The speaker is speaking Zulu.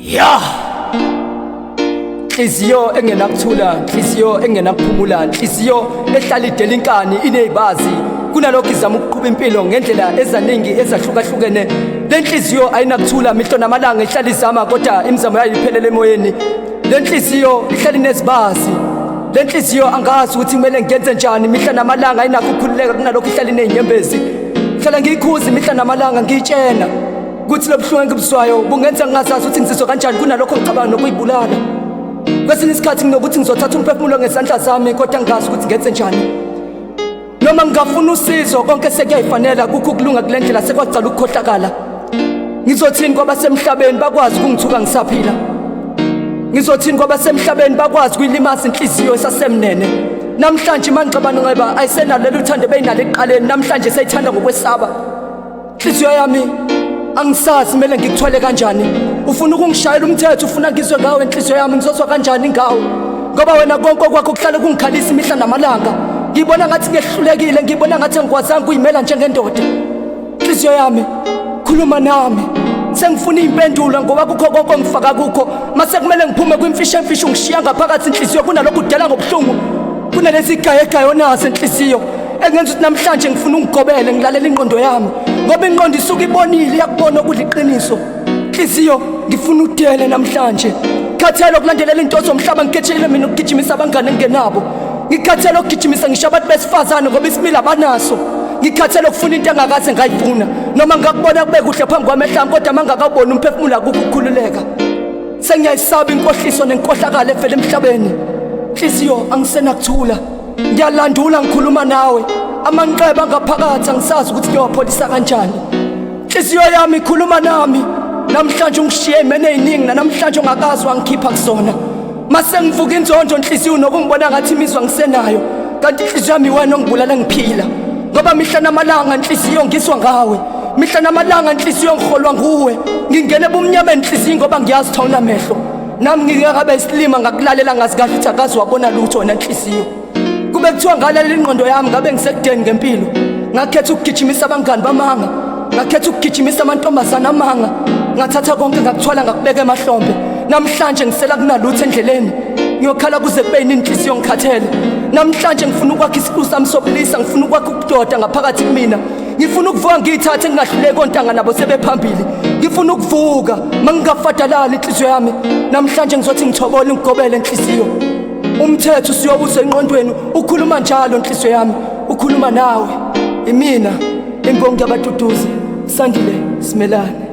Ya! Nhliziyo engenakuthula, nhliziyo engenakuphumula, nhliziyo ehlala idela inkani inezibazi. Kunalokho izama ukuqhuba impilo ngendlela ezaningi ezahlukahlukene. Le nhliziyo ayinakuthula mihlo namalanga ihlala izama kodwa imizamo yayo iphelele emoyeni. Le nhliziyo ihlala inezibazi. Le nhliziyo angazi ukuthi kumele ngenze njani mihla namalanga ayinakho ukukhululeka kunalokho ihlala inezinyembezi. Hlala ngiyikhuza imihla namalanga ngiyitshena. Kuthi lobuhlungu engibuzwayo bungenza ngingazazi ukuthi ngizizwa kanjani kunalokho ngicabanga nokuyibulala. Kwesinye isikhathi nginokuthi ngizothatha umphefumulo ngezandla zami kodwa ngingazi ukuthi ngenze njani. Noma ngingafuna usizo konke sekuyayifanela kukho ukulunga kule ndlela sekwaqala ukukhohlakala. Ngizothini kwabasemhlabeni bakwazi ukungithuka ngisaphila. Ngizothini kwabasemhlabeni bakwazi ukuyilimaza inhliziyo esasemnene. Namhlanje mangixabana nxeba ayisenalo lolu thando ebeyinalo ekuqaleni namhlanje seyithanda ngokwesaba. Nhliziyo yami angisazi kumele ngikuthwale kanjani. Ufuna ukungishayela umthetho, ufuna ngizwe ngawe nhliziyo yami, ngizozwa kanjani ngawe? Ngoba wena konke okwakho kuhlale kungikhalisa imihla namalanga. Ngibona ngathi ngehlulekile, ngibona ngathi angikwazanga ukuyimela njengendoda. Nhliziyo yami, khuluma nami. Sengifuna iy'mpendulo ngoba kukho konke ongifaka kukho. Mase kumele ngiphume kwimfisha emfisha ungishiya ngaphakathi inhliziyo kunalokhu udela ngobuhlungu. Kunalezi gayegaye onazo enhliziyo. Engenza ukuthi namhlanje ngifuna ungigobele ngilalela ingqondo yami ngoba ingqondo isuke ibonile iyakubona okuliqiniso. Nhliziyo ngifuna udele namhlanje. Khathele ukulandelela into zomhlaba ngikhetshele mina ukugijimisa abangane engingenabo. Ngikhathele ukugijimisa ngisho abantu besifazane ngoba isimilo abanaso. Ngikhathele ukufuna into engakaze ngayifuna noma ngakubona kube kuhle phambi kwamehlo ami kodwa mangakaboni umphefumulo akukho ukukhululeka. Sengiyayisaba inkohliso nenkohlakalo evela emhlabeni. Nhliziyo angisenakuthula. Ngiyalandula ngikhuluma nawe amanxeba ngaphakathi angisazi ukuthi ngiyowapholisa kanjani. Inhliziyo yami ikhuluma nami namhlanje ungishiye imene eziningi namhlanje ongakazi wangikhipha kuzona. Mase ngivuka inzondo inhliziyo nokungibona ngathi imizwa ngisenayo kanti inhliziyo yami iwena ongibulala ngiphila ngoba mihla namalanga inhliziyo ngizwa ngawe mihla namalanga inhliziyo ngiholwa nguwe ngingena ebumnyameni inhliziyo ngoba ngiyazi thawuna amehlo nami ngike ngabe isilima ngakulalela ngazi kahle ukuthi akazi wabona lutho wena nhliziyo kube kuthiwa ngalalela ingqondo yami ngabe ngisekudeni ngempilo ngakhetha ukugijimisa abangani bamanga ngakhetha ukugijimisa amantombazana amanga ngathatha konke ngakuthwala ngakubeka emahlombe namhlanje ngisela kunalutho endleleni ngiyokhala kuze kube yini inhliziyo ngikhathele namhlanje ngifuna ukwakha isiqu sami sobulisa ngifuna ukwakha ubudoda ngaphakathi kumina ngifuna ukuvuka ngiyithathe ngingahluleki ontanga nabo sebephambili ngifuna ukuvuka mangingafadalali inhliziyo yami namhlanje ngizothi ngithobole ngigobele inhliziyo umthetho usiyobuse enqondweni ukhuluma njalo inhliziyo yami ukhuluma nawe imina imbongi yabaduduzi Sandile Simelane.